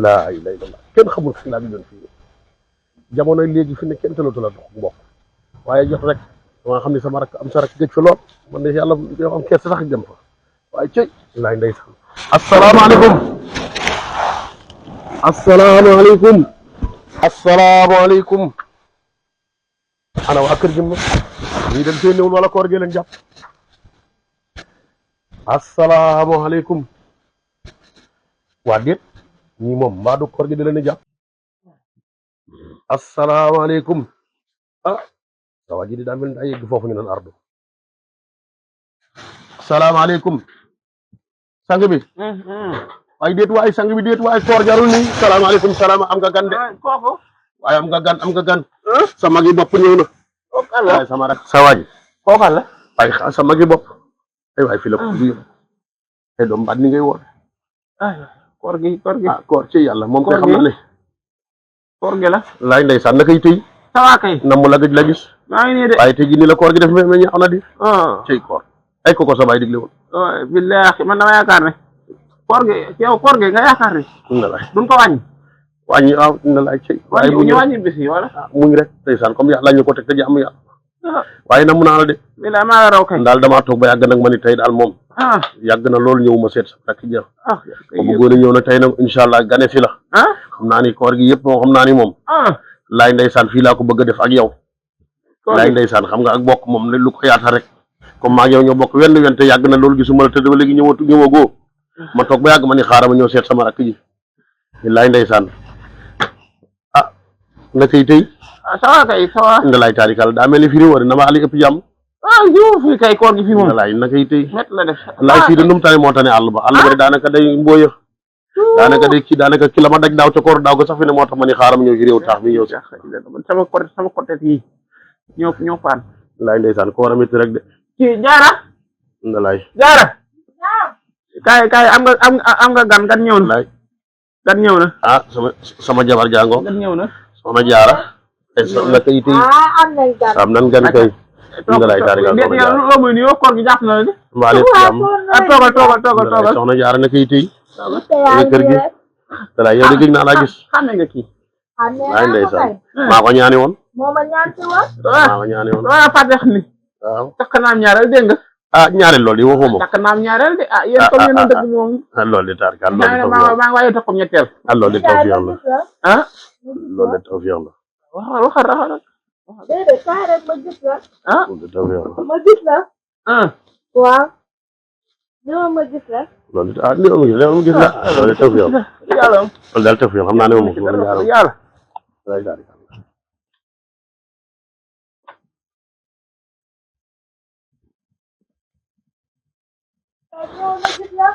laa ilaaha illallaah kenn xamul fi laa bi doon fii jamono léegi fi ne kenn tëlatu la dox mbokk waaye jot rek dama xam ne sama rak am sa rak gëj fa lool man de yàlla yow am kersa sax dem fa waaye cëy laay ndeysaan asalaamaaleykum asalaamaaleykum asalaamaaleykum ana waa kër gi ma ñii dem fee néewul wala koor gi leen jàpp asalaamaaleykum waa déet ñii moom mbaa du koor gi di leen jàpp asalaamaaleykum ah sa waa ji di daa mel ni daa yegg foofu ñu naan ardu asalaamaaleykum sang bi waaye déet waay sang bi déet waay koor jarul nii salaamaaleykum salaam am nga gan de kooku waaye am nga gan sa magi bopp ñëw na waaye sama rak sa waa ji kooku la waaye sa magi bopp ay waay fii la ko du yëpp ay doom baat ni ngay woon koor gi ah koor ci yàlla moom koy xam na ne koor gi la laay ndeysaan na koy tëy sawa kay namm la gëj la gis maa ngi nii de waaye tey gi ni la koor gi def me ñaaw na di cey koor ay ko sa baay digle woon billahi man dama yaakaar ne koor gi yow koor gi nga yaakaar ne na laay duñ ko wàññi waaw na laay cey waaye ñu wàññi bis yi wala muñ rek ndeysaan comme yàlla ñu ko teg te jàmm yàlla waaye na mu naa la de billahi maa la raw kay daal damaa toog ba yàgg nag ma ni tey daal moom yàgg na loolu ñëwuma seet sa rakk jeex ma bëggoon a ñëw nag tey nag incha allah gane si la xam naa ni koor gi yëpp moom xam naa ni moom laay ndeysaan fii laa ko bëgg a def ak yow laay ndeysaan xam nga ak bokk moom lu ko yaata rek comme maa yow ñoo bokk wenn te yàgg na loolu gisuma la tëdd ba léegi ñëwagoo ma toog ba yàgg ma ni xaaral ma ñëw seet sama rakk ji laay ndeysaan nga kay tey sawa kay sawa nga laay taarikal daa mel ni firi wari na ma ali ëpp jàmm jiw fii kay koor gi fii moom laay na kay tey met la def laay fii de num tane moo tane àll ba de daanaka day mbooya daanaka ki la ma daj daaw ca koor daaw ko sax fi ne moo tax ma ni xaaral ma ñëw ci réew taax mi ñëw sax sama côté yi ñoo paan laay ndeysaan ko war a métti rek de kii jaara nga laay jaara kaay am nga gan ñëw na laay gan ñëw na sama jabar jàngoo gan ñëw na soxna jaara ay soxna kay tey am nan gan kay nga laay taarikal loo muy nuyoo koor gi jàpp na la de mbaa lépp jàmm toogal soxna jaara na kay tey kër gi dalaay yow de gëj naa laa gis xam nga kii laay ndeysaan maa ko ñaani woon waaw fàtte xam ni waaw takk naam ñaareel dégg nga ñaareel loolu yi waxuma takk naam ñaareel de yéen comme yéen a dëgg moom loolu de taarikal maa ngi waaye takkum ñetteel loolu de tawfiix la loolu de tawfiix la waxal déedéet kaay rek ma gis la. loolu de tawfiix la ma gis la. waaw. ñëw ma gis la. loolu ma gis la loolu de tawfiix la loolu daal tawfiix xam naa ne moom yàlla lay taarikal ñëw ma gis la.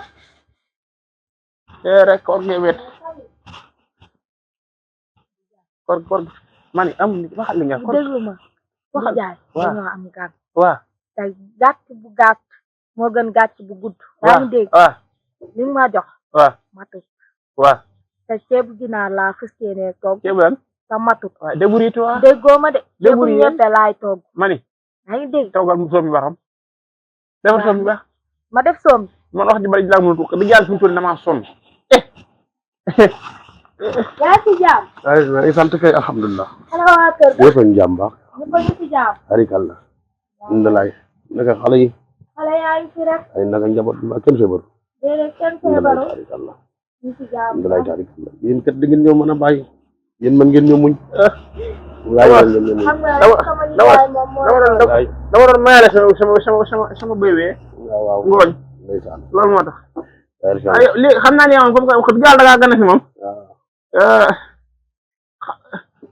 rek koor gi wet koor mani am waxal li nga déglu ma. waxal jaay dañoo am gàtt. waaw te gàtt bu gàtt moo gën gàtt bu gudd. yaa ngi dégg li nga ma jox. matut. te ceebu ginaar laa fas yéenee toog. ceebu lan te matut. déburitu déggoo ma de. ceebu ñebe laay toog. mani yaa ngi dégg. toogal mu soom bi baxam defar soom bi baax. ma def soom bi. man wax ji bari laa mënatu ko bi jàll fi mu toll damaa sonn. yaa ci jaam. maa ngi sant kay alhamdulilah. xale waa kër ga. yëpp a ngi jàmm baax. ñëpp a ngi ci jaam. harikal la. ndalaay naka xale yi. xale yaa ngi ci rek. ay naka njaboot bi ma kenn feebaru. déedéet kenn feebaru. harikal la. ñu ci jaam. ndalaay harikal la yéen kat da ngeen ñëw mën a bàyyi. yéen mën ngeen ñëw muñ. xam nga rek sama nijaay moom moo. dama doon mayale sama béywee. waaw ngooñ. ndeysaan loolu moo tax. harikal li xam naa ne yow comme que yàlla da ngaa gën a fi moom.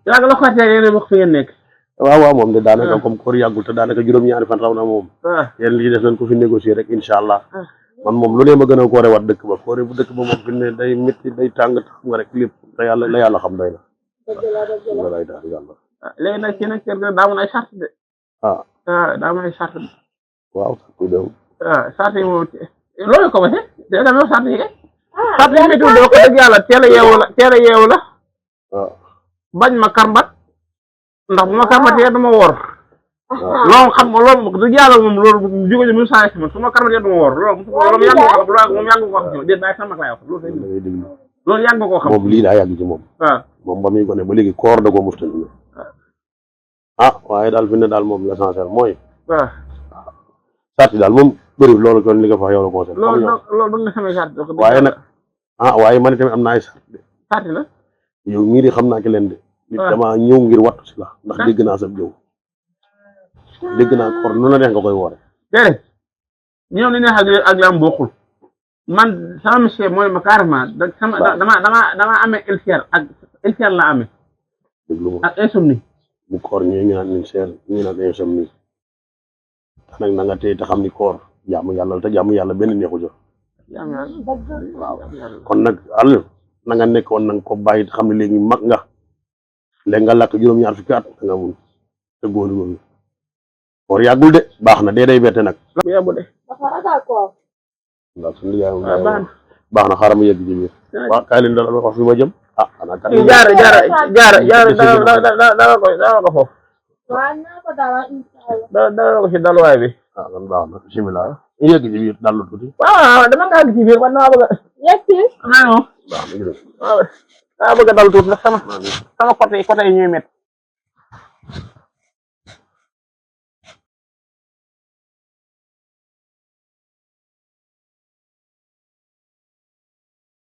yaa ngi la xaatee yéen a wax fi ngeen nekk. waaw moom de daanaka comme koor yàggul te daanaka juróom-ñaari fan raw na moom. yéen li def nañ ko fi négocier rek incha allah. man moom lu ne ma gën a koore wat dëkk ba koore bu dëkk ba moom fi ne day métti day tàng tax nga rek lépp te yàlla la yàlla xam doy na. dëgg lay tax yàlla. léegi nag ci nag kër ga daa mën ay sart de. daa mën ay sart de. waaw kuy dew. sart yi moom loolu ko waxee dégg nga même sart yi kay. sart yi métti doo ko dëgg yàlla teel a yeewu la. bañ ma karmbat ndax bu ma karmbatee dama woor. loolu xam nga loolu dëgg yàlla moom loolu jóge mu saa si man su ma karmbatee dama woor loolu moom yàgg ko wax déet bàyyi sama mag laay wax loolu loolu yàgg nga koo xam. moom lii daa yàgg ci moom. waaw moom ba muy gone ba léegi koor da koo musta ñu. waaye daal fi ne daal moom l'essentiel mooy. waaw. sarti daal moom bëri loolu kon li nga fa yow la conseil. loolu du nga samay sarti. waaye nag waaye man tamit am na ay sarti. sarti la. yow mii di xam naa ci leen de. nit dama ñëw ngir wattu si la ndax dégg naa sa jëw. dégg naa koor nu la neex nga koy woore. déedéet ñoom li neex ak la am bokkul man sama monsieur mooy ma carrément dama amee ulcère ak ulcère la amee. déglu ma ak insomnie. bu koor ñëwee ñu naan ulcère ñu naan insomnie te nag na nga tey te xam ni koor jaamu yàlla te jaamu yàlla benn neexu jox. waaw kon nag àll na nga nekkoon na nga ko bàyyi te xam ne léegi mag nga léegi nga lakk juróom-ñaar fukki at nga mun te góor koor yàggul de baax na dee day bette nag. bu yàggu de. dafa ragal koor. ndax suñu yaay baax na xaaral ma yegg ci biir. waaw kaay leen dalal wax fi ma jëm. xanaa kat. jaara dara ko foofu. waaw naa ko dalal incha allah. dara ko si daluwaay bi. kon baax na bisimilah. ñu yegg ci biir dallu tuuti. waaw dama ngaa gis ci biir man damaa bëgg a. yegg si. baax na baax na waaw daa bëgg a dal tuuti ndax sama côté yi ñooy métti.